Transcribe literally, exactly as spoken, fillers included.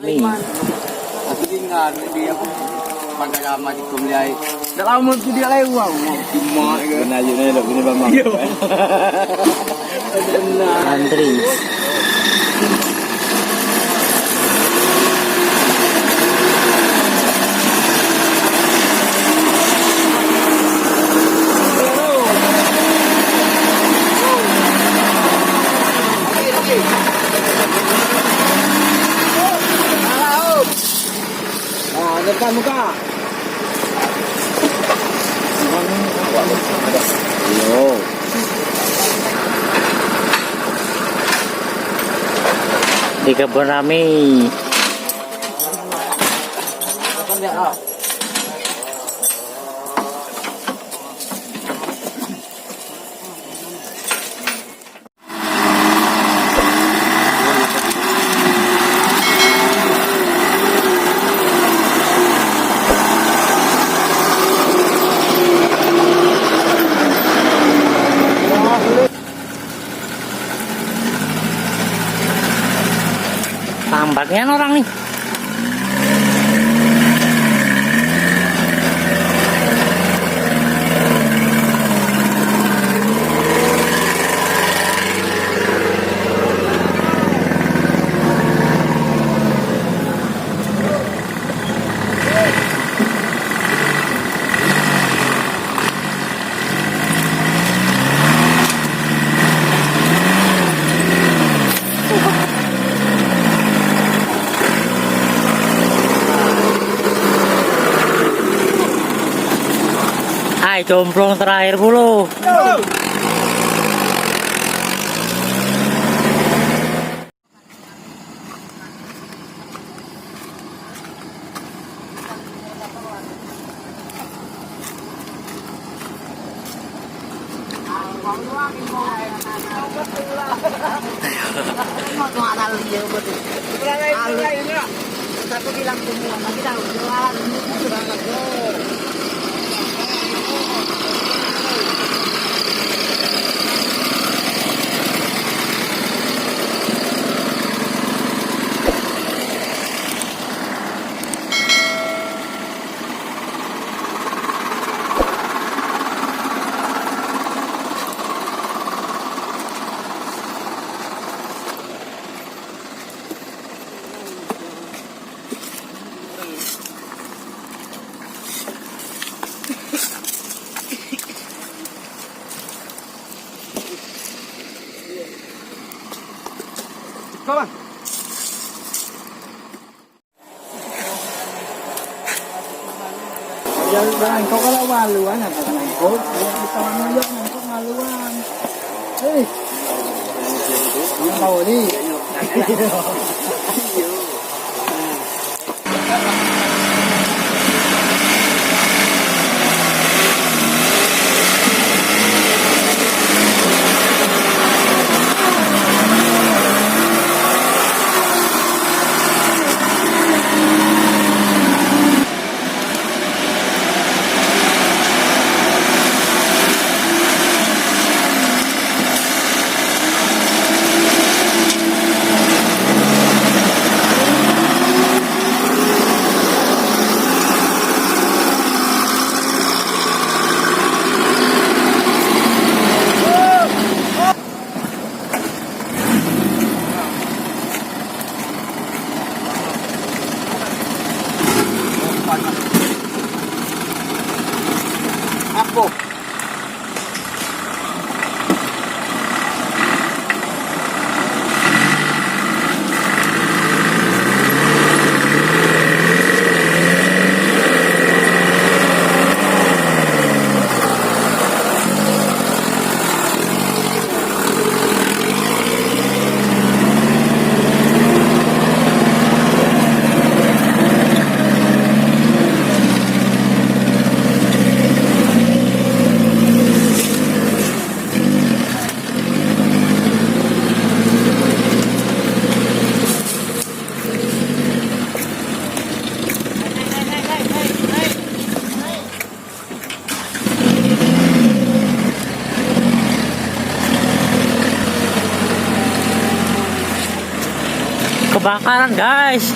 Ni. Aku ingat dia apa? Pakai lama di kum dia. Dah lama tu dia lewat. Cuma ke? Benar je ni, dak guna bambang. Yo. Benar. Antri. Ah, depan muka. Yo. Di kebun rami. Lambat nian orang ni. Ai, cemplung terakhir pulo. Tapi bilang semua, tapi tahu jualan. Kawan. Ya, bang, kau kalau maluan apa kan? Kau, kau bisa maluan, kau maluan. Hei. Kau tahu ni. Apo? Kebakaran, guys.